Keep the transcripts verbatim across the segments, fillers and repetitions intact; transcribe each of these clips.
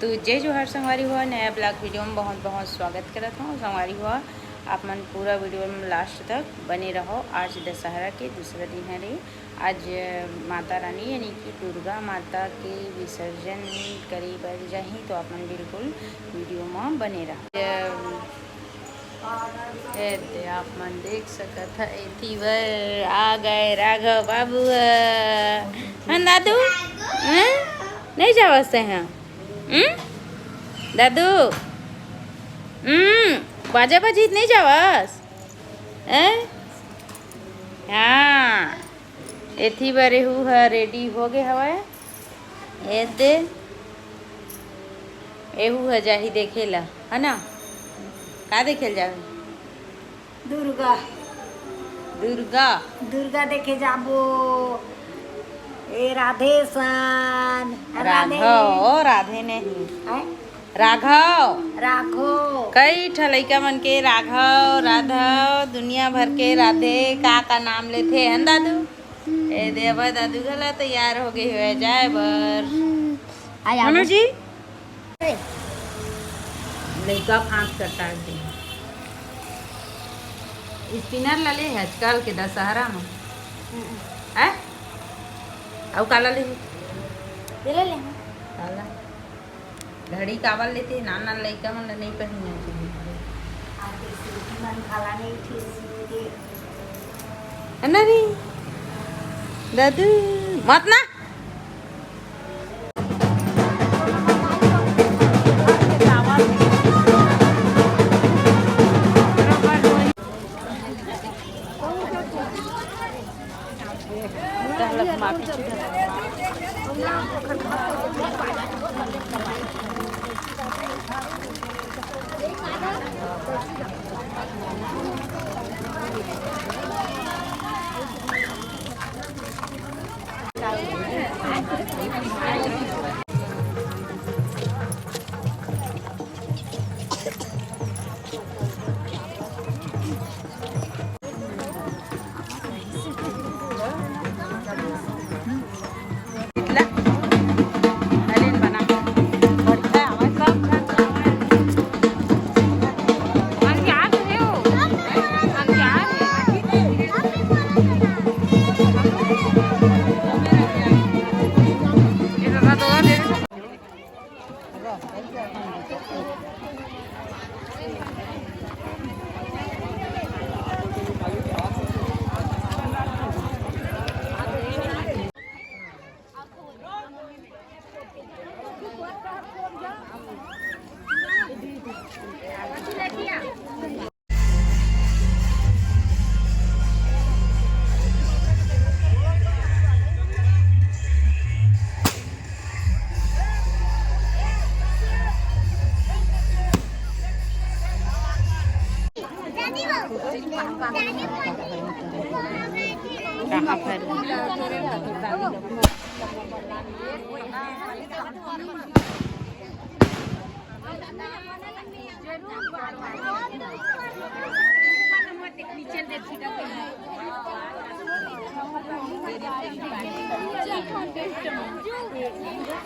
तो जय जोहार संगवारी हो, नया ब्लॉग वीडियो में बहुत बहुत स्वागत करत हूँ। संगवारी हो, आप मन पूरा वीडियो में लास्ट तक बने रहो। आज दशहरा के दूसरा दिन हरे। आज माता रानी यानी कि दुर्गा माता के विसर्जन करे बर जाही, तो आप मन बिल्कुल वीडियो में बने रहो। ए दे, आप मन देख सकत ह, एती बर आ गए राघव बाबू ह। हन दादू? हं? नहीं जावस ते ह? हं? दादू? हं? बाजा बजी त नहीं जावस? हैं? हाँ। एती बर एहू ह रेडी हो गे हवय। ए दे, एहू ह जाही देखे ला, है ना? का देखे ल जावे? दुर्गा। दुर्गा। दुर्गा देखे जाबो। ए राधे सन। राधे। राघव, राधे नहीं। हैं? राघव। राघव। कई ठा लइका मन के राघव, राधव, दुनिया भर के राधे का का नाम लेथे, हन दादू? ए दे, अब दादू घला तैयार हो गए हुए जाए बर। आ जाओ। मनु जी? लइका फांस करता है दिन। स्पिनर ला ले है आजकल के दशहरा में। हैं? अउ काला ले? ये ले ले। काला। घड़ी काबर लेते? नान नान लइका मन ल नइ पहिनना चाहिए। आगे सीटी मन घला नइ उठे, सीटी। है ना रे? दादू, मत ना।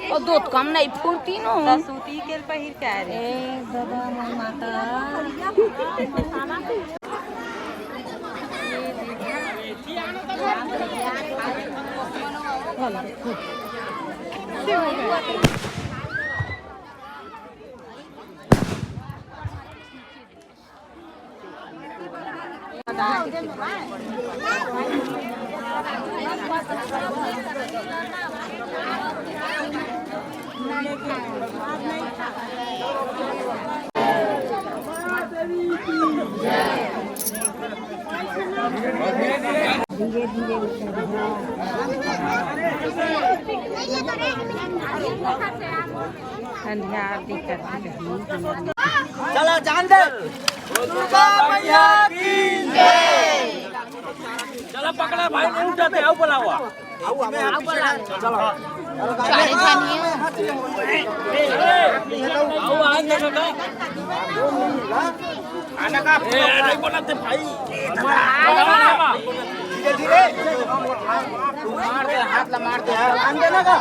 अउ दूध कम नहीं फुरती नो। त सूती के पहिर के आए रे। ए बाबा, मोर माता। अंधियार दिखत हे। चला जान दे। दुर्गा मैया की जय। चला पकड़ा भाई, नहीं उठाते, आओ बुलावा। आओ, आओ, आओ, चलो। आओ, आ जाओ, काका। आना का? ए, नहीं बोला थे भाई। धीरे, धीरे। मार दे, हाथ ला मार दे। आन देना का?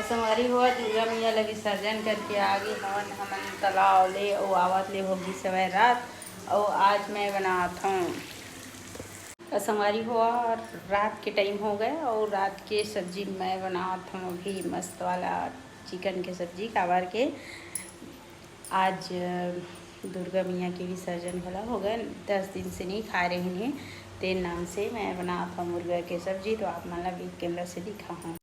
संगवारी हो, दुर्गा मैया ल विसर्जन करके आ गे हवन हमन तालाब ले, अउ आवत ले होगी सवय रात, अउ आज मैं बनात हूँ। अउ संगवारी हो, रात के टाइम हो गए अउ रात के सब्जी मैं बनात हूँ अभी मस्त वाला चिकन के सब्जी, काबर के आज दुर्गा मैया के विसर्जन घला हो गए, दस दिन से नहीं खाए रहिन हे, तेन नाम से मैं बनात हूँ मुर्गा के सब्जी। तो आप मन ला बीच कैमरा से दिखा हूँ।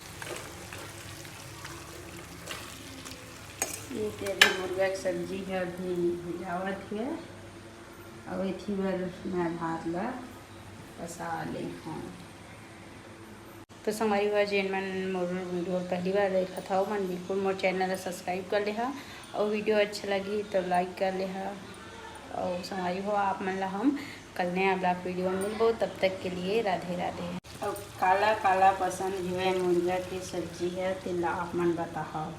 ये ते अभी मुर्गा के सब्जी है, अभी भुजावत है। अब एथी बर मैं भात ला पसा ले हूँ। तो संगवारी हो, जेन मन मोर वीडियो पहली बार देखत हव, मन बिल्कुल मोर चैनल ला सब्सक्राइब कर लेहा, और वीडियो अच्छा लगी तो लाइक कर लेहा। और संगवारी हो, आप मन ला हम कल नया ब्लॉग वीडियो में मिलबो, तब तक के लिए राधे राधे। और काला काला पसंद हवय मुर्गा के सब्जी है, तेला आप मन बताहव।